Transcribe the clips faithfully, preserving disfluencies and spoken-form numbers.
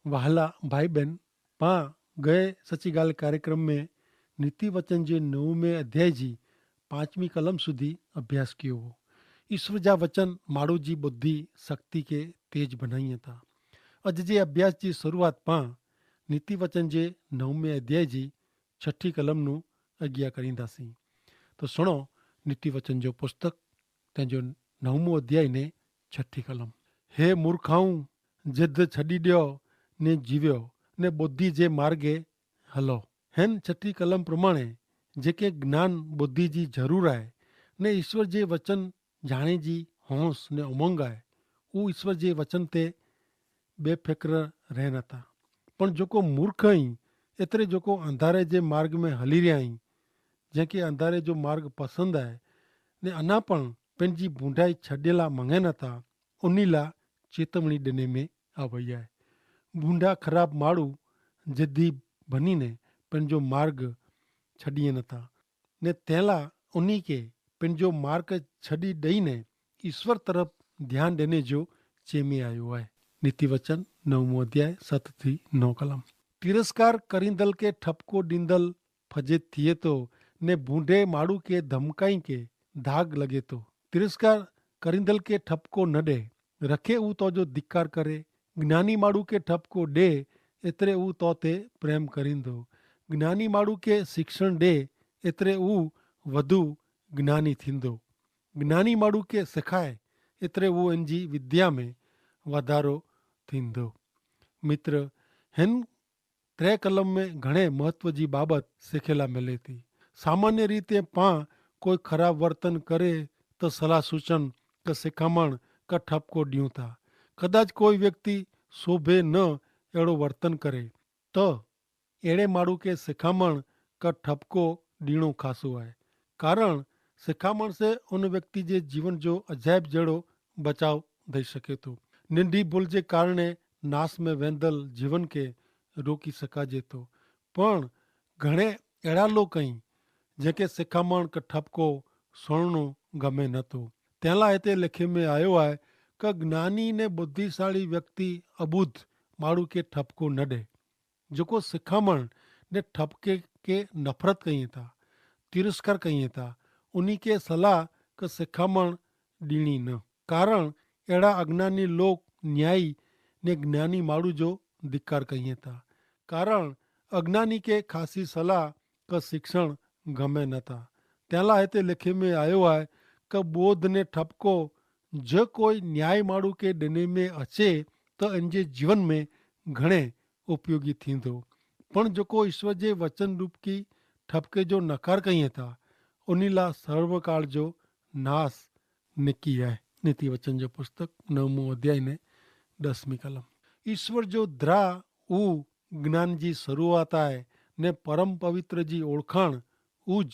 વહાલા ભાઈબેન, પાં ગયે સચી ગાલ કાર્યક્રમ મેં નીતિ વચન જે નવમે અધ્યાય જી પાંચમી કલમ સુધી અભ્યાસ કિયો હો. ઈસ્વર જા વચન માડૂ જી બુદ્ધિ શક્તિ કે તેજ ભનાઈ હતા. અજ જે અભ્યાસ જી શરૂઆત પાં નીતિ વચન જે નવમે અધ્યાય જી છઠી કલમનું અજ્ઞા કરીંદા સી. તો સુણો, નીતિ વચન જો પુસ્તક તેનજો નવમો અધ્યાય ને છઠી કલમ. હે મૂર્ખાઉં, જિદ્ધ છડી દ્યો ને જીવ્યો, ને બોદ્ધિ જે માર્ગે હલો. હેન છઠી કલમ પ્રમાણે જેકે જ્ઞાન બોદ્ધિ જી જરૂર આય, ને ઈસ્વર જે વચન જાણે જી હોંસ ને ઉમંગ આય, ઉ ઈસ્વર જે વચન તે બેફિક્ર રહેન હતા. પણ જોકો મૂર્ખ અહીં, એતરે જોકો અંધારે જે માર્ગ મેં હલી રહ્યા અહીં, જેંકે અંધારે જો માર્ગ પસંદ આય, ને અના પણ પેનજી ભૂંડાઈ છડેલા મંગેન હતા, ઉની લા ચેતવણી દેને મેં આવય આય. ભૂંડા ખરાબ માડૂ જેદી ભની ને પેનજો માર્ગ છડિયે નતા, ને તેલા ઉની કે પેનજો માર્ગ છડી દઈ ને ઈસ્વર તરફ ધ્યાન દેને જો ચેમે આયો આય. નીતિ વચન નવમો અધ્યાય સત થી નવ કલમ. તિરસ્કાર કરીંદલ કે ઠપકો દીંદલ ફજેત થિયે તો, ને ભૂંડે માડૂ કે ધમકાઈ કે ધાગ લગે તો. તિરસ્કાર કરીંદલ કે ઠપકો ન દે, રખે ઉ તો જો ધિક્કાર કરે. જ્ઞાની માડૂ કે ઠપકો દે, એતરે ઉ તો તે પ્રેમ કરીંદો. જ્ઞાની માડૂ કે શિક્ષણ દે, એતરે ઉ વધુ જ્ઞાની થીંદો. જ્ઞાની માડૂ કે સિખાય, એતરે ઉ એનજી વિદ્યા મેં વધારો થીંદો. મિત્ર, હેન ત્રે કલમ મેં ઘણે મહત્વ જી બાબત સેખેલા મેલે થી. સામાન્ય રીતે પાં કોઈ ખરાબ વર્તન કરે તો સલાહ સૂચન કે સેખામણ કે ઠપકો ડિયું થા. કદાચ કોઈ વ્યક્તિ શોભે ન એડો વર્તન કરે, તો એડે માડૂ કે સેખામણ કે ઠપકો ડિણો ખાસો આય. કારણ સેખામણ સે ઉન વ્યક્તિ જે જીવન જો અજાયબ જેડો બચાવ દઈ શકે તો. નિંડી ભૂલ જે કારણે નાસ મેં વેંધલ જીવન કે રોકી શકાજે તો. પણ ઘણે એડા લોક અહીં જેંકે સેખામણ કે ઠપકો સુણનો ગમે નતો. તેલા હેતે લેખે મેં આયો આય કે જ્ઞાની ને બુદ્ધિશાળી વ્યક્તિ અબુદ્ધ માડૂ કે ઠપકો ન દે. જોકો સેખામણ ને ઠપકે કે નફરત કહિયે થા, તિરસ્કાર કહિયે થા, ઉની કે સલાહ કે સેખામણ દીણી ન. કારણ એડા અજ્ઞાની લોક ન્યાયી ને જ્ઞાની માડૂ જો ધિક્કાર કહિયે થા. કારણ અજ્ઞાની કે ખાસી સલાહ કે શિક્ષણ ગમે નતા. તેલા હેતે લેખે મેં આયો આય કે બોધ ને ઠપકો જે કોઈ ન્યાયી માડૂ કે દેને મેં અચે, તો એનજે જીવન મેં ઘણે ઉપયોગી થીંદો. પણ જોકો ઈસ્વર જે વચન રૂપ કી ઠપકે જો નકાર કહિયે થા, ઉની લા સર્વકાળ જો નાસ નેકી આય. નીતિ વચન જો પુસ્તક નવમો અધ્યાય ને દસમી કલમ. ઈસ્વર જો દ્રા ઉ જ્ઞાન જી શરૂઆત આય, ને પરમ પવિત્ર જી ઓળખાણ ઉજ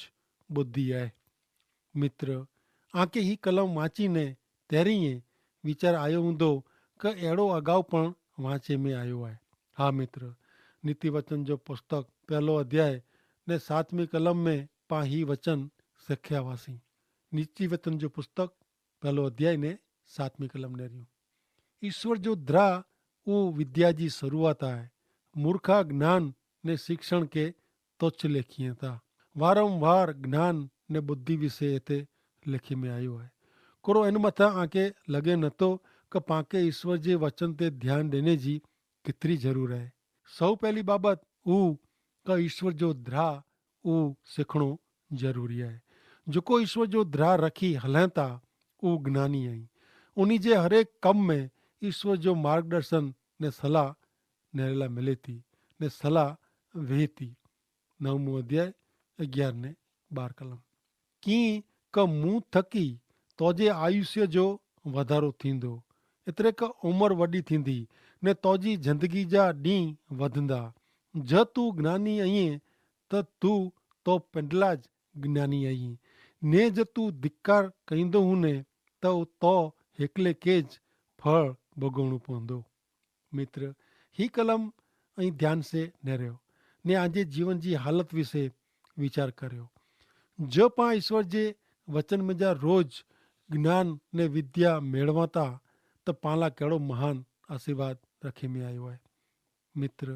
બુદ્ધિ આય. મિત્ર, આકે હી કલમ વાંચી ને તેરી વિચાર આયો હૂંદો કે એડો અગાઉ પણ વાંચે મેં આયો આય. હા મિત્ર, નીતિ વચન જો પુસ્તક પહેલો અધ્યાય ને સાતમી કલમ મેં પાં હી વચન સેખ્યા વાસી. નીતિ વચન જો પુસ્તક પહેલો અધ્યાય ને સાતમી કલમ નેર્યું. ઈસ્વર જો દ્રા ઉ વિદ્યા જી શરૂઆત આય. મૂર્ખા જ્ઞાન ને શિક્ષણ કે તોચ્છ લેખી હતા. વારંવાર જ્ઞાન ને બુદ્ધિ વિશે એતે લેખી મેં આયો આય. કોરો એન મતા આકે લગે નતો કે પાંકે ઈસ્વર જે વચન તે ધ્યાન દેને જી કિતરી જરૂર આય. સૌ પહેલી બાબત ઉ કે ઈસ્વર જો દ્રા ઉ સિખણો જરૂરી આય. જોકો ઈસ્વર જો દ્રા રખી હલેતા ઉ જ્ઞાની આઈ. ઉની જે હરેક કમ મેં ઈસ્વર જો માર્ગદર્શન ને સલાહ નેરેલા મિલેતી ને સલાહ વેહતી. નવમું અધ્યાય અગિયાર ને બાર કલમ. કિંક મું થકી તોજે આયુષ્ય જો વધારો થીંદો, એતરે કે ઉમર વડી થીંદી ને તોજી જંદગી જા દી વધંદા. જ તું જ્ઞાની અઇયે તો તું તો પેંડલા જ જ્ઞાની અઇયે. ને જ તું ધિક્કાર કઈંદો હુને તો તો હેકલે કે જ ફળ ભોગવણું પોંદો. મિત્ર, હી કલમ અહીં ધ્યાન સે નહર્યો ને આજે જીવન જી હાલત વિશે વિચાર કર્યો. જો પાં ઈસ્વર જે વચન મેં જા રોજ જ્ઞાન ને વિદ્યા મેળવાતા, તો પાંલા કેડો મહાન આશીર્વાદ રખી મેં આયો હૈ. મિત્ર,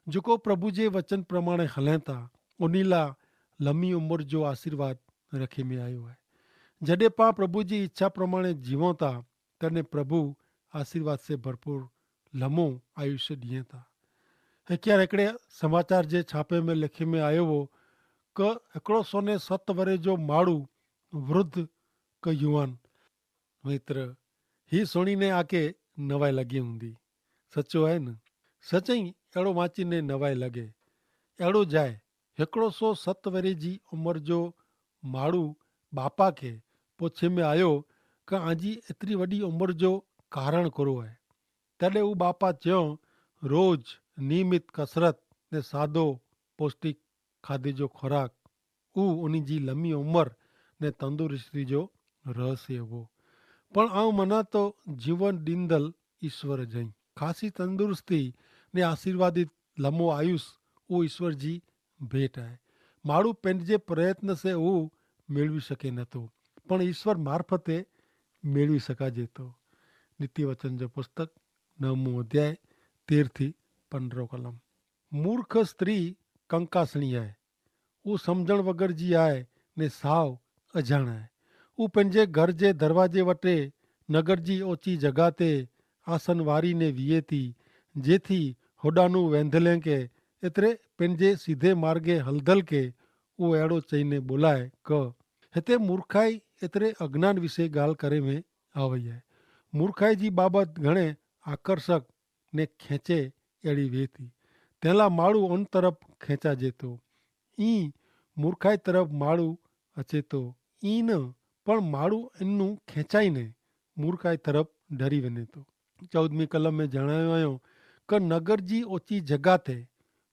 જોકો પ્રભુ જે વચન પ્રમાણે હલેતા ઉની લા લમી ઉમર જો આશીર્વાદ રખી મેં આયો હૈ. જડે પા પ્રભુ જી ઇચ્છા પ્રમાણે જીવોતા, તને પ્રભુ આશીર્વાદ સે ભરપૂર લમો આયુષ્ય દિયે તા. હેક્યાર હેકડ઼ે સમાચાર જે છાપે મેં લેખી મેં આયો વો, કે હેકડો સો ને સત વરે જો માડૂ વૃદ્ધ કે યુવાન. મિત્ર, હી સુણીને આકે નવાઈ લગી હુંદી. સચો હૈ ન? સચઈ એડો વાંચીને નવાઈ લગે. એડો જાય હેકડો સો સત વરે જી ઉમર જો માડૂ બાપા કે પોછે મેં આયો, કે આજી એતરી વડી ઉમર જો કારણ કરો હૈ? તેડે ઉ બાપા ચ્યો, રોજ નિયમિત કસરત ને સાદો પૌષ્ટિક ખાદે જો ખોરાક, ઉ ઉની જી લમી ઉમર ને તંદુરસ્તી જો રહસ્ય હો. પણ આઉં મના તો જીવન દીંદલ ઈસ્વર જઈ ખાસી તંદુરસ્તી ને આશીર્વાદિત લમો આયુષ ઉ ઈસ્વર જી ભેટ આય. માડૂ પેંધ જે પ્રયત્ન સે ઉ મેળવી શકે નતો, પણ ઈસ્વર મારફતે મેળવી શકાજે તો. નીતિ વચન જો પુસ્તક નવમું અધ્યાય તેર થી પંદ્રહ કલમ. મૂર્ખ સ્ત્રી કંકાસણી આય, ઉં સમઝણ વગર જી આય ને સાવ અજાણ આય. ઉં પહને ઘર જે દરવાજે વટે નગર જી ઓચી જગા તે આસન વારી ને વિયે તી, જેથી હોડાનું વેંધલે કે એતરે પહને સીધે માર્ગે હલધલ કે ઉં એડો ચઈને બોલાય કે, હેતે મૂર્ખાઈ એતરે અજ્ઞાન વિશે ગાલ કરે મેં આવય હૈ. મૂર્ખાઈ જી બાબત ઘણે આકર્ષક ને ખેંચે એડી વેતી, તેલા માડૂ અન તરફ ખેંચા જેતો. ઈ મૂર્ખાઈ તરફ માડૂ અચેતો. ઈ ન પણ માડૂ એનનું ખેંચાઈ ને મૂર્ખાઈ તરફ ડરી વેને તો. ચૌદમી કલમ મેં જણાયો આયો કે નગર જી ઓચી જગા તે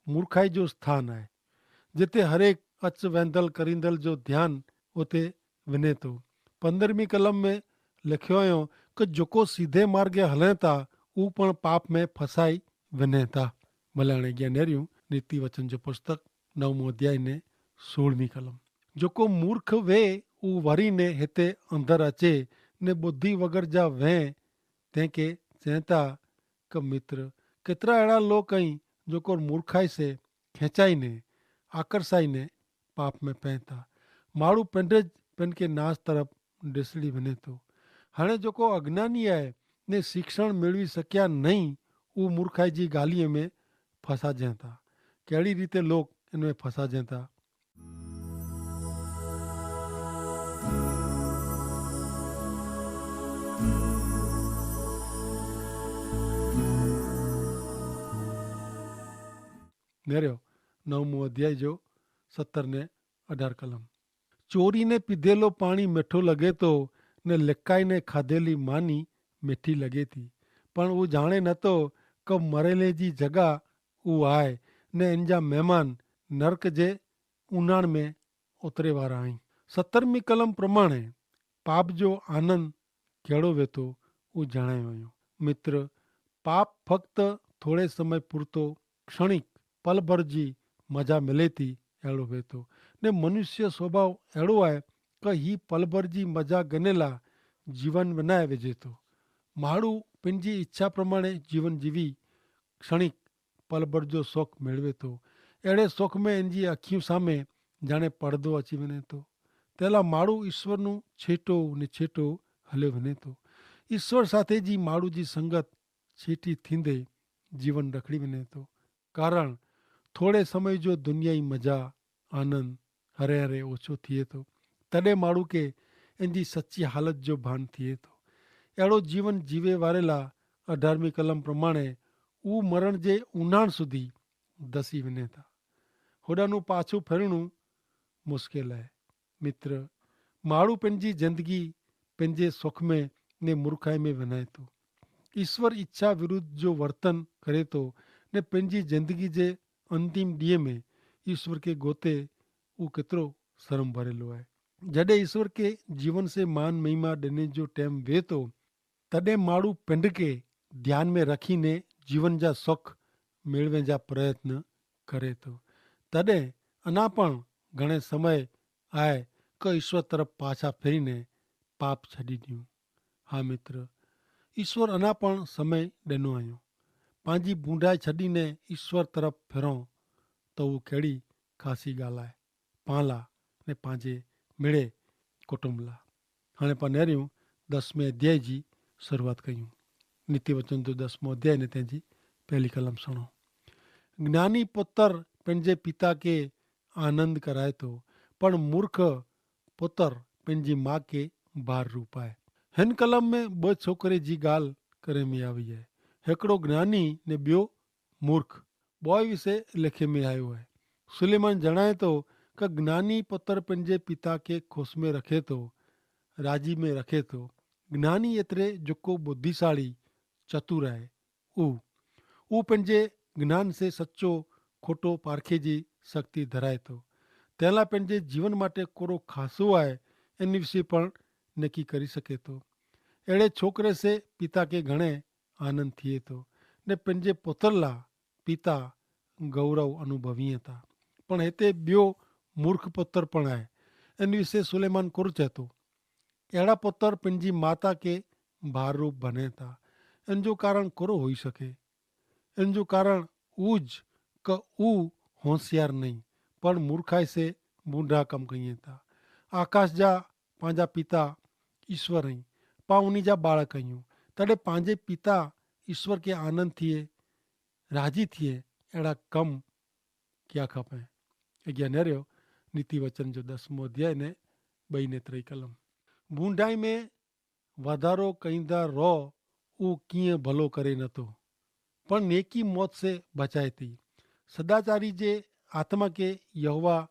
મૂર્ખાઈ જો સ્થાન આય, જેતે હરેક અચ્છ વેંધલ કરીંદલ જો ધ્યાન ઓતે વિને તો. પંદ્રહમી કલમ મેં લખ્યો આયો કે જોકો સીધે માર્ગે હલે તા ઉં પણ પાપ મેં ફસાઈ વિને તા. ભલે અણે જ્ઞાન નેર્યું નીતિ વચન જો પુસ્તક નવમો અધ્યાય ને સોળમી કલમ. જોકો મૂર્ખ વે ઉં વરી ને હેતે અંધર અચે ને બુદ્ધિ વગર જા વે તેંકે ચેંતા કે મિત્ર, કેતરા એડા લોક અહીં જોકો મૂર્ખાઈ સે ખેંચાઈ ને આકર્ષાઈ ને પાપ મેં પહેંતા. માડૂ પેંધે જ પેનકે નાસ તરફ ડેસડી વને તો. હણે જોકો અજ્ઞાની આય ને શિક્ષણ મેળવી શક્યા નહીં, ઉં મૂર્ખાઈ જી ગાલિયે મેં ફસાજેતા. કેડી રીતે લોક એન મેં ફસાજેતા? નેર્યો નવમો અધ્યાય જો સત્તર ને અઢાર કલમ. ચોરી ને પીધેલો પાણી મેઠો લગે તો ને લેકાઈ ને ખાધેલી માની મેઠી લગે તી. પણ ઉં જાણે નતો કે મરેલે જી જગા ઉં આય ને એન જા મહેમાન નર્ક જે ઉનાણ મેં ઉતરે વારા અહીં. સત્તરમી કલમ પ્રમાણે પાપ જો આનંદ કેડો વેતો ઉં જણાયો અયો. મિત્ર, પાપ ફક્ત થોડે સમય પૂરતો ક્ષણિક પલભર જી મજા મિલેતી એડો વેતો. ને મનુષ્ય સ્વભાવ એડો આય કે હી પલભર જી મજા ગનેલા જીવન બનાય વેજેતો. માડૂ પેનજી ઇચ્છા પ્રમાણે જીવન જીવી ક્ષણિક પલભર જો સોખ મેળવે તો. એડે સોખ મેં એનજી અખ્યું સામે જાણે પડદો અચી વને તો. તેલા માડૂ ઈસ્વરનું છેટો ને છેટો હલે વને તો. ઈસ્વર સાથે જી માડૂ જી સંગત છેટી થીંદે જીવન રખડી વને તો. કારણ થોડે સમય જો દુનિયાઈ મજા આનંદ હરે હરે ઓછો થિયે તો. તદે માડૂ કે એનજી સચ્ચી હાલત જો ભાન થિયે તો. એડો જીવન જીવે વારેલા અઢારમી કલમ પ્રમાણે ઉં મરણ જે ઉનાણ સુધી દસી વને તા. હોડાનું પાછું ફેરણું મુશ્કેલ હૈ. મિત્ર, માડૂ પેનજી જિંદગી પેનજે સોખમે ને મૂર્ખાઈ મેં વનાય તો. ઈસ્વર ઇચ્છા વિરુદ્ધ જો વર્તન કરે તો ને પેનજી જિંદગી જે અંતિમ દિયે મેં ઈસ્વર કે ગોતે ઉં કેતરો સરમ ભરેલો હૈ. જડે ઈસ્વર કે જીવન સે માન મહિમા દેને જો ટેમ વે તો તદે માડૂ પેંધ કે ધ્યાન મેં રખી ને જીવન જા સોખ મેળવે જા પ્રયત્ન કરે તો. તદે અના પણ ઘણે સમય આય કે ઈસ્વર તરફ પાછા ફેરી ને પાપ છડી દિયું. હા મિત્ર, ઈસ્વર અના પણ સમય દેનો આયો. પાંજી બૂંડાઈ છડીને ઈસ્વર તરફ ફેરો, તો ઉં કહેડી ખાસી ગાલ આય. પાંલા ને પાંજે મેળે કુટુંબલા. હણે પાં નેર્યું દસમે અધ્યાય જી શરૂઆત કહ્યું. નીતિ વચન જો દસમો અધ્યાય ને તેની પહેલી કલમ સુણો. જ્ઞાની પુતર પનજે પિતા કે આનંદ કરાય તો, પણ મૂર્ખ પુતર પનજી મા કે ભાર રૂપાય. હેન કલમ મેં બહ છોકરે જી ગાલ કરે મેં આવી હૈ. હેકડો જ્ઞાની ને બ્યો મૂર્ખ બોય વિશે લેખે મેં આયો હૈ. સુલેમાન જણાયતો કે જ્ઞાની પતર પનજે પિતા કે ખુશ મેં રખેતો, રાજી મેં રખેતો. જ્ઞાની એતરે જોકો બુદ્ધિશાળી ચતુર આય. ઉપનજે જ્ઞાન સે સચો ખોટો પારખે જી શક્તિ ધરાયતો, તેલા પનજે જીવન માટે કોરો ખાસો આય એન વિશે પણ નેકી કરી શકેતો. એડે છોકરે સે પિતા કે ઘણે આનંદ થિયેતો, ને પનજે પોતરલા પિતા ગૌરવ અનુભવી હતા. પણ હેતે બ્યો મૂર્ખ પોતર પણ આય. એન વિશે સુલેમાન કોરો ચહેતો? એડા પોતર પનજી માતા કે ભાર રૂપ ભને તા. એન જો કારણ કોરો હોઈ શકે? એન જો કારણ ઉજ કે ઉ હોંસિયાર નહીં, પણ મૂર્ખાઈ સે બૂંડા કમ કહિયે તા. આકાશ જા પાંજા પિતા ઈસ્વર હૈં, પા ઉની જા બાળક હૈં. તડે પાંજે પિતા ઈસ્વર કે આનંદ થિયે, રાજી થિયે, એડા કમ ક્યા ખપે? અજ્ઞા નેર્યો નીતિ વચન જો દસમો અધ્યાય ને બઈ ને ત્રય કલમ. ભૂંડાઈ મેં વધારો કઈંદા રોહ ઉં કિયાં ભલો કરે નતો, પણ નેકી મોત સે બચાય તી. સદાચારી જે આત્મા કે યહોવા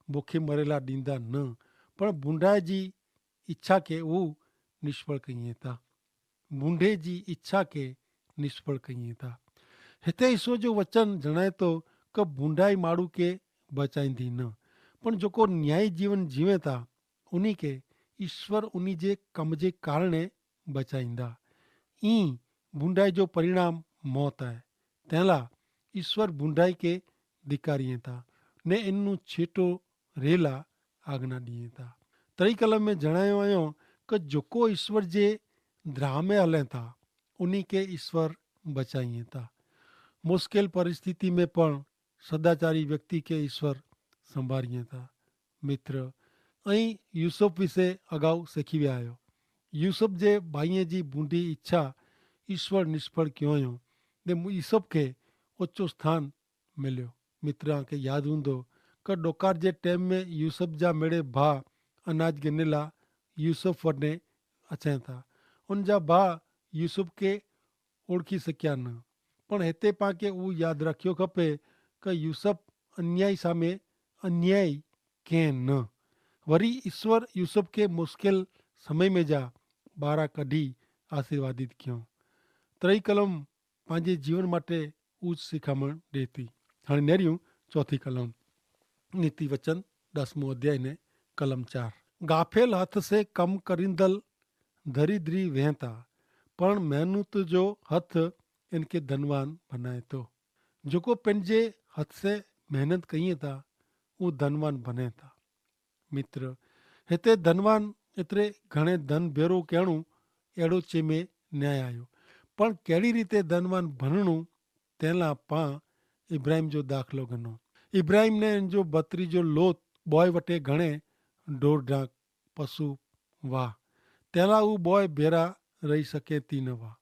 ભૂખે મરેલા દીંદા ન, પણ ભૂંડાઈ જી ઇચ્છા કે ઉં નિષ્ફળ કહિયે તા. ભૂંડે જી ઇચ્છા કે નિષ્ફળ કહિયે તા. હેતા ઈસવ જો વચન જણાયતો કે ભૂંડાઈ માડૂ કે બચાઈંદી ન, પણ જોકો ન્યાયી જીવન જીવે તા ઉની કે ઈસ્વર ઉની જે કમ જે કારણે બચાઈંદા. ઈ ભૂંડાઈ જો પરિણામ મોત આય. તેલા ઈસ્વર ભૂંડાઈ કે ધિકારી તા ને એનનું છેટો રેલા આજ્ઞા દિયે તા. ત્રિકલમ મેં જણાયો આયો કે જોકો ઈસ્વર જે દ્રાહ મેં હલે તા ઉની કે ઈસ્વર બચાઈ તા. મુશ્કેલ પરિસ્થિતિ મેં પણ સદાચારી વ્યક્તિ કે ઈસ્વર સંભારી તા. મિત્ર, અહીં યુસુફ વિશે અગાઉ શીખી વ્યા આયો. યુસુફ જે ભાઈએ જી ભૂંડી ઇચ્છા ઇશ્વર નિષ્ફળ ક્યો આયો. ને યુસુફ કે ઓછો સ્થાન મેલ્યો. મિત્ર આંકે યાદ હૂંદો કે ડોકાર જે ટેમ મેં યુસુફ જા મેળે ભા અનાજ ગિનેલા યુસુફ વડને અચેતા. ઉન જા ભા યુસુફ કે ઓળખી શક્યા ન. પણ હેતે પાંકે ઉં યાદ રાખ્યો ખપે કે યુસફ અન્યાયી સામે અન્યાયી કેહ ન. વરી ઈસ્વર યુસફ કે મુશ્કેલ સમય મેં જા બારા કઢ઼ી આશીર્વાદિત ક્યો. ત્રય કલમ પાંજે જીવન માટે ઉજ શિખામણ દેતી. હણે નેર્યું ચોથી કલમ નીતિ વચન દસમો અધ્યાય ને કલમ ચાર. ગાફેલ હત સે કમ કરિંદલ ધરિદ્રી વહેંતા, પણ મહેનત જો હત એનકે ધનવાન ભનાયતો. જોકો પેનજે હત સે મહેનત કહિયે તા ઉં ધનવાન ભને તા. મિત્ર, હેતે ધનવાન એતરે ઘણે ધન ભેરો કહેણું એડો ચેમે ન્યાય આયો. પણ કહેડી રીતે ધનવાન ભનણું તેલા પાં ઇબ્રાહિમ જો દાખલો ગનો. ઇબ્રાહિમ ને એન જો ભત્રી જો લોત બોય વટે ઘણે ઢોર ઢાંક પશુ વાહ. તેલા ઉં બોય ભેરા રહી શકે તી ન વાહ.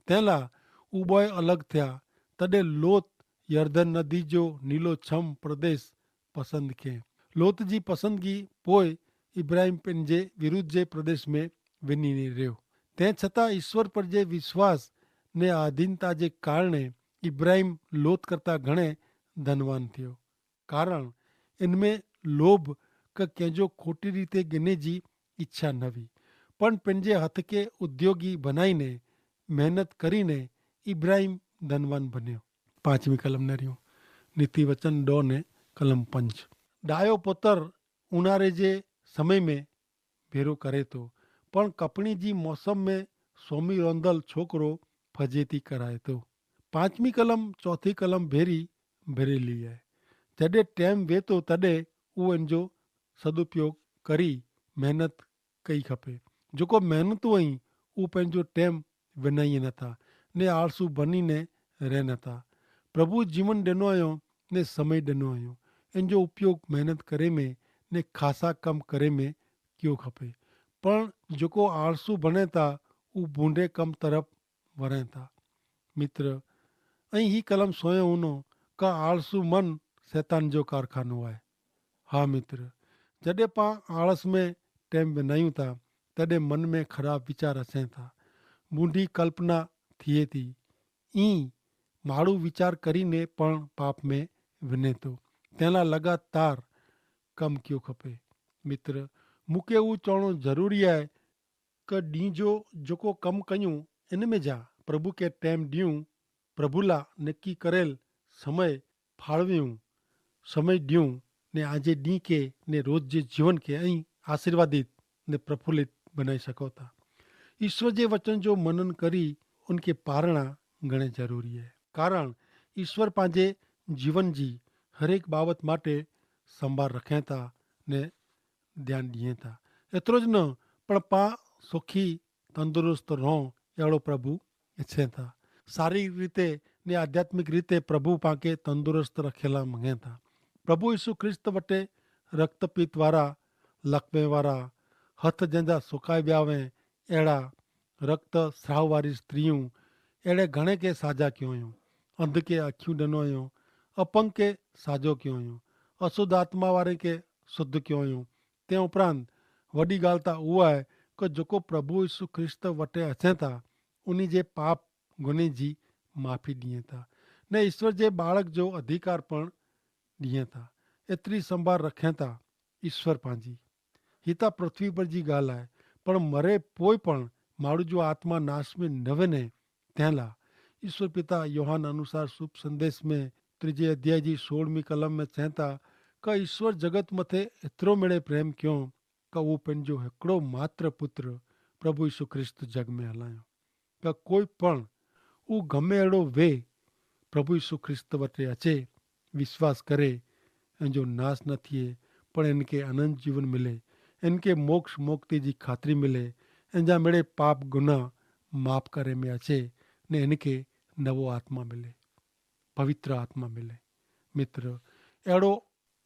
તેલા ઉં બોય અલગ થયા. તદે લોત યર્ધન નદી જો નીલો છમ પ્રદેશ પસંદ કે. લોત જી પસંદગી પોય ઇબ્રાહિમ પેનજે વિરુદ્ધ જે પ્રદેશ મેં વિની ને રહ્યો. તે છતાં ઇશ્વર પર જે વિશ્વાસ ને આધીનતા જે કારણે ઇબ્રાહિમ લોત કરતા ઘણે ધનવાન થયો. કારણ ઇનમેં લોભ કે કેંજો ખોટી રીતે ગિને જી ઇચ્છા નવી, પણ પેનજે હથ કે ઉદ્યોગી ભનાઈ ને મહેનત કરી ને ઇબ્રાહિમ ધનવાન ભન્યો. પાંચમી કલમ નર્યું નીતિ વચન દો ને કલમ પંચ. ડાયો પોતર ઉનારે જે સમય મેં ભેરો કરે તો, પણ કપણી જી મોસમ મેં સોમી રોંધલ છોકરો ફજેતી કરાય તો. પાંચમી કલમ ચોથી કલમ ભેરી ભરેલી હૈ. જડે ટેમ વેતો તદે ઉં એનજો સદુપયોગ કરી મહેનત કઈ ખપે. જોકો મહેનતુ અહીં ઉં પંજો ટેમ વેનાઈ નથા ને આળસુ ભની ને રહેન થા. પ્રભુ જીવન ડેનો આયો ને સમય ડેનો આયો. એન જો ઉપયોગ મહેનત કરે મેં ને ખાસા કમ કરે મેં ક્યો ખપે. પણ જોકો આળસુ ભને થા ઉં ભૂંડે કમ તરફ વરે થા. મિત્ર, અહીં હી કલમ સોયો હુનો કા આળસુ મન સૈતાન જો કારખાનો આય. હા મિત્ર, જડે પાં આળસ મેં ટેમ વેનાયું થા તેડે મન મેં ખરાબ વિચાર અસે થા, બૂંડી કલ્પના થિયે થી. ઈ માડૂ વિચાર કરીને પણ પાપ મેં વેને થો. તેના લગાતાર કમ ક્યો ખપે. મિત્ર, મુકે ઉં ચોણો જરૂરી આય કે ડીંજો જોકો કમ કયું એન મેં જા પ્રભુ કે ટેમ ડિયું, પ્રભુલા નક્કી કરેલ સમય ફાળવ્યું, સમય ડિયું, ને આજે ડીંકે ને રોજ જે જીવન કે અહીં આશીર્વાદિત ને પ્રફુલ્લિત બનાઈ શકો થા. ઈસ્વર જે વચન જો મનન કરી ઉનકે પારણા ઘણે જરૂરી હૈ. કારણ ઈસ્વર પાંજે જીવન જી હરેક બાબત માટે સંભાર રખેતા ને ધ્યાન દિયે થા. એતરો જ ન પણ પાં સોખી તંદુરસ્ત રહો એડો પ્રભુ ઇચ્છે થા. શારીરિક રીતે ને આધ્યાત્મિક રીતે પ્રભુ પાંકે તંદુરસ્ત રખેલા મંગે થા. પ્રભુ ઈસુ ખ્રિસ્ત વટે રક્તપિત વારા લખમે વારા હથ જેંજા સુકાઈ વ્યાવે એડા રક્ત સ્રાવ વારી સ્ત્રી ઉં એડે ઘણે કે સાજા ક્યો અયો, અંધ કે અખ્યું ડેનો અયો, અપંગ કે સાજો ક્યો અયો, અશુદ્ધ આત્મા વારે કે શુદ્ધ ક્યો અયો. તે ઉપરાંત વડી ગાલતા ઉઆ હૈ કે જોકો પ્રભુ ઈસુ ખ્રિસ્ત વટે હસે થા ઉની જે પાપ ગુને જી માફી દિયે થા ને ઈસ્વર જે બાળક જો અધિકાર પણ દિયે થા. એતરી સંભાર રખે થા ઈસ્વર પાંજી. હિતા પૃથ્વી પર જી ગાલ આય. પણ મરે પોય પણ માડૂ જો આત્મા નાશ મેં નવે ને તેનલા ઈસ્વર પિતા યોહાન અનુસાર શુભ સંદેશ મેં ત્રીજે અધ્યાય જી સોળમી કલમ મેં ચેંતા કે ઈસ્વર જગત મતે એતરો મેળે પ્રેમ ક્યો કે વો પન જો હેકડો માત્ર પુત્ર પ્રભુ ઈસુ ખ્રિસ્ત જગ મેં હલાયો કે કોઈ પણ ઉં ગમે એડો વે પ્રભુ ઈસુ ખ્રિસ્ત વટે અચે વિશ્વાસ કરે એન જો નાસ ન થિયે પણ એન કે અનંત જીવન મિલે, એન કે મોક્ષ મોક્તિ જી ખાતરી મિલે, એન જા મેડે પાપ ગુના માફ કરે મેં અચે ને એન કે નવો આત્મા મિલે, પવિત્ર આત્મા મિલે. મિત્ર, એડો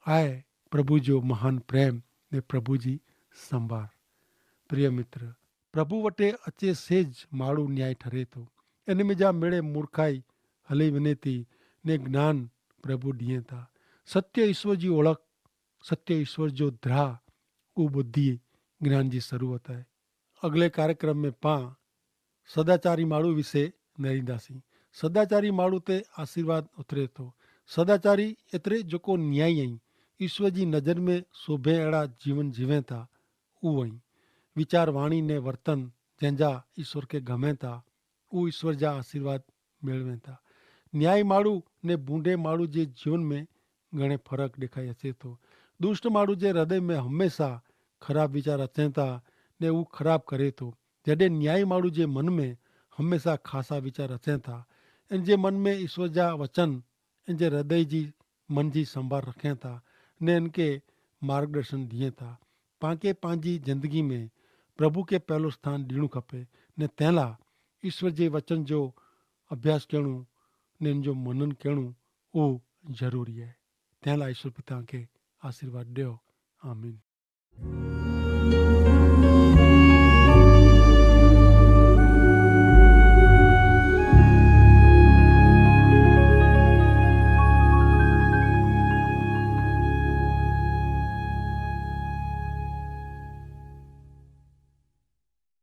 આય પ્રભુ જો મહાન પ્રેમ ને પ્રભુ જી સંભાર. પ્રિય મિત્ર, પ્રભુ વટે અચે સે જ માડૂ ન્યાય ઠરે થો. એન મેં જા મેડે મૂર્ખાઈ હલે વિને થી ને જ્ઞાન પ્રભુ દિયે થા. સત્ય ઈસ્વર જી ઓળખ, સત્ય ઈસ્વર જો દ્રાહ ઉ બુદ્ધિ જ્ઞાન જી શરૂઆત હૈ. અગલે કાર્યક્રમ મેં પાં સદાચારી માડૂ વિશે નરીંદા સી. સદાચારી માડૂ તે આશીર્વાદ ઉતરે થો. સદાચારી એતરે જોકો ન્યાયી અહીં ઈસ્વર જી નજર મેં શોભે એડા જીવન જીવે થા. ઉ અહીં વિચાર વાણી ને વર્તન જેન જા ઈસ્વર કે ગમે થા ઉ ઈસ્વર જા આશીર્વાદ મેળવે થા. ન્યાયી માડૂ ને ભૂંડે માડૂ જે જીવન મેં ઘણે ફરક દેખાઈ હસે થો. દુષ્ટ માડૂ જે હૃદય મેં હમેંશા ખરાબ વિચાર હસે થા ને ઉ ખરાબ કરે થો. જડે ન્યાયી માડૂ જે મન મેં હમેંશા ખાસા વિચાર હસે થા. એન જે મન મેં ઈસ્વર જા વચન એન જે હૃદય જી મન જી સંભાર રખે થા ને એન કે માર્ગદર્શન દિયે થા. પાંકે પાંજી જિંદગી મેં પ્રભુ કે પહેલો સ્થાન દીણું ખપે ને તેના ઈસ્વર જે વચન જો અભ્યાસ કહેણું ને એન જો મનન કહેણું ઉ જરૂરી હૈ. તેના ઈસ્વર પિતા કે આશીર્વાદ દેઓ. આમીન.